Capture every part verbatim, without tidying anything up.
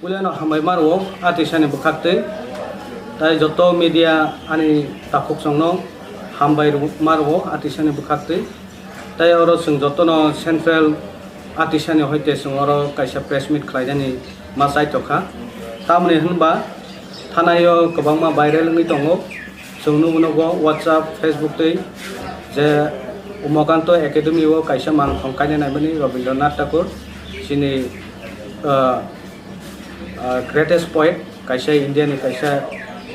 Puilano hambai ma rwo atisani bwkhaktwi, tai joto media ani takhuk chwngno hambai rw-, ma rwo atisani bwkhaktwi. Tai oro chwng jotono central atisani hoite chwng oro kaisa press meet khlainani ma chaitokha. Tamoni hwnba thanaio kwbangma viral wngwi tongo. Chwng nugwi nogo WhatsApp, Facebook tei je Umakanto Academy o kaisa mangthong kaina naimani Rabindranath Tagore chini, ah, ah, greatest poet kaisa India ni kaisa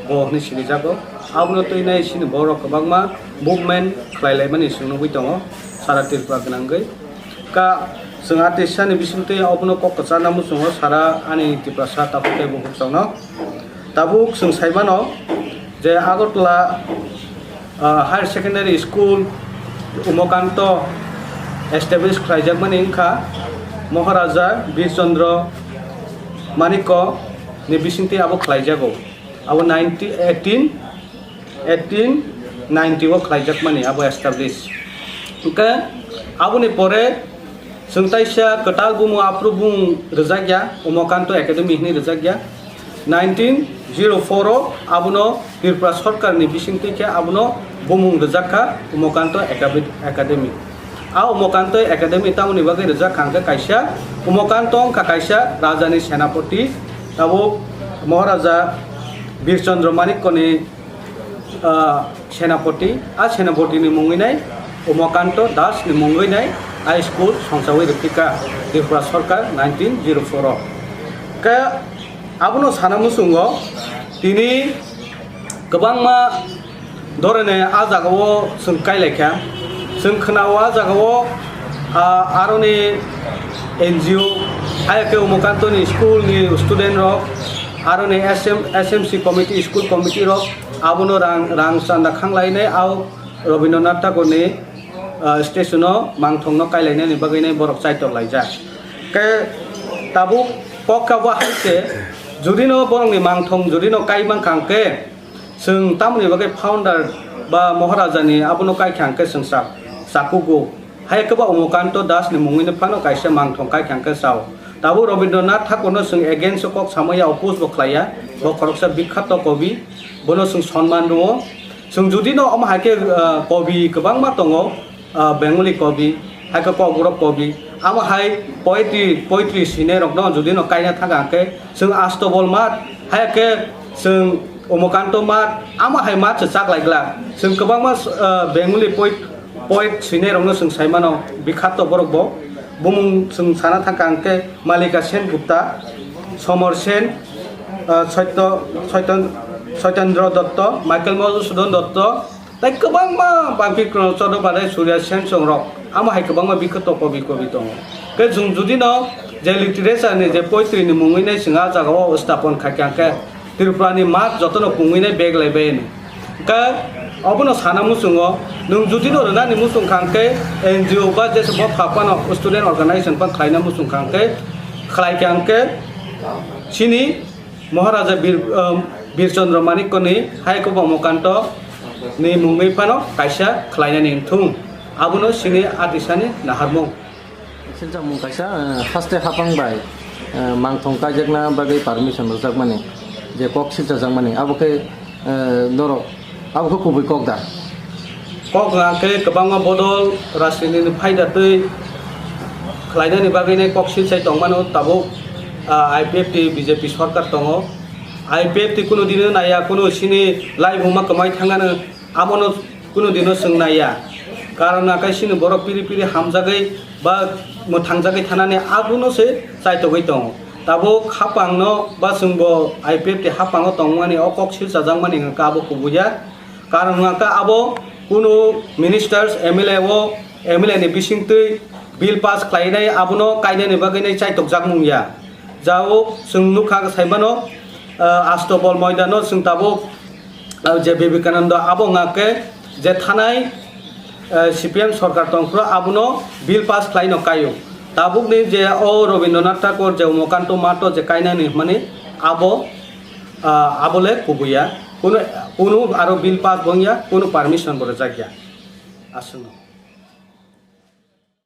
bo hwnwi sinijago. Abono twi nai chini borok kwbangma movement khlai laimani chwng nugwi tongo sara Tripura gwnangwi. Ka chwng atisani bisingtwi obono kok kwcharna muchungo sara ani Tiprasa takhuk tei bukhuk chwngno. Tabuk chwng sai mano je Agartala, ah, Higher Secondary School Umakanto establish khlaijakmani wngkha Maharaja Bir Chandra Manikya ni bisingtwi abo khlaijago. Abo nineteen, eighteen, eighteen ninety o khlaijakmani abo establish. Hwnkhe aboni pore chwng taisa kwtal bumung aphuru bumung rwjakya, Umakanto Academy hwnwi rwjakya. Nineteen zero four o abono Tripura Sarkarni bisingtwi khe abono bumung rwjak kha Umakanto Academy. A Umakanto Academy tamoni bagwi rwjak kha hwnkhe kaisa Umakanto wngkha kaisa rajani senapati, tabuk Maharaja Bir Chandra Manikyani ah, senapoti, a senapotini mungwi nai Umakanto Dasni mungwi nai high school songchawi rwphika Tripura Sarkar nineteen zero four o. Khe abono sana muchungo tini kwbangma dorone a jagao chwng kailaikha. Chwng khwnao a jagao, ah, aroni N G O, hai khe Umakantoni school ni student rok, aroni S M, S M C committee, school committee rok, abono rang, rang chanda khanglainai, au Rabindranath Tagore ni, ah, statue no mangthong no kailainani bagwi nai borok chaitok laijak. Khe tabuk kok kabo hai se, jodi no borok ni mangthong jodi no kai mankha hwnkhe, chwng tamoni bagwi founder ba Maharaja ni abono kai kha hwnkhe chwng sa-, sakugo. Hai khe ba Umakanto Das ni mungwi no phano kaisa mangthong kai kha hwnkhe sao. Tabuk Rabindranath Thakur no chwng against o kok samaya, oppose bo khlaiya. Bo khoroksa bikhato kobi, bono chwng sonman rwo. Chwng jodi no omo hai khe, ah, kobi kwbangma tongo, ah, Bengali kobi, hai khe Kokborok kobi. Amo hai poetry, poetry sinai rok no jodi no kaina thang khe chwng Astobol Math, hai khe chwng Umakanto Math, amo hai math se chak lai glak. Chwng kwbangma, ah, Bengali poet, poet swinai rokno chwng sai mano, bikhato borok bo. Bumung chwng sana thang kha hwnkhe Malika Sen Gupta, Somar Sen, ah, Saitya, Saitya, Satyendra Dotto, Michael Madhusudan Dotto, tei kwbangma bangpi kwrwng Chodobadai, Surya Sen chwng rok. Amo hai kwbangma bikhato kobi kobi tongo. Khe chwng jodi no je literature ni je poetry ni mungwi nai chwng a jaga o stapon kha khe, hwnkhe Tripura ni math jotono pungwi nai bag lai bai. Hwnkhe obono sana muchungo, nwng jodi no rwnani muchung kha hwnkhe N G O ba jesa bo pha phano student organization phan khlaina muchung kha hwnkhe khlai kha hwnkhe chini Maharaja Bir, um, Bir Chandra Manikya ni hai khe bo Umakanto ni mungwi phano kaisa khlainani wngthung. Abono chini atisani naharmung. Silchakmung kaisa, eh, haste hapang bai, eh, mangthong kaijakna bagwi permission rwjakmani, je kok silchajakmani, abo khe, eh, norok, abo khe kubui kok da? Kok wngkha khe kwbangma bodol rajniti ni phaida twi khlainani bagwi nai kok silchai tongmano tabuk, ah, I P F T B J P sorkar tongo. I P F T kunu dino naiya, kunu chini laibuma kwmai thangano. Abono kunu dino chwng naiya, karon hwnkhe chini borok piri piri hamjagwi ba mwthangjagwi thanani abono se chaitogwi tongo. Tabuk hapangno ba chwngbo I P F T hapango tongmani o kok silchajakmani hwnkhe abo kubuya, karon hwnkhe abo kunu ministers, M L A o, M L A ni bisingtwi bill pass khlainai abono kainani bagwi nai chaitokjakmung ya. Jao chwng nukha saimano, ah, Astobol moidano chwng tabuk, ah, je Vivekananda abo wngkha khe je thanai, ah, C P M sorkar tongphuru abono bill pass khlaino kaio. Tabukni je o Rabindranath Tagore je Umakanto Math je kainani hwnmani abo, ah, abole kubuya. Kunu, kunu aro bill pass bo wngya, kunu permission bo rwjakya. Aswkno.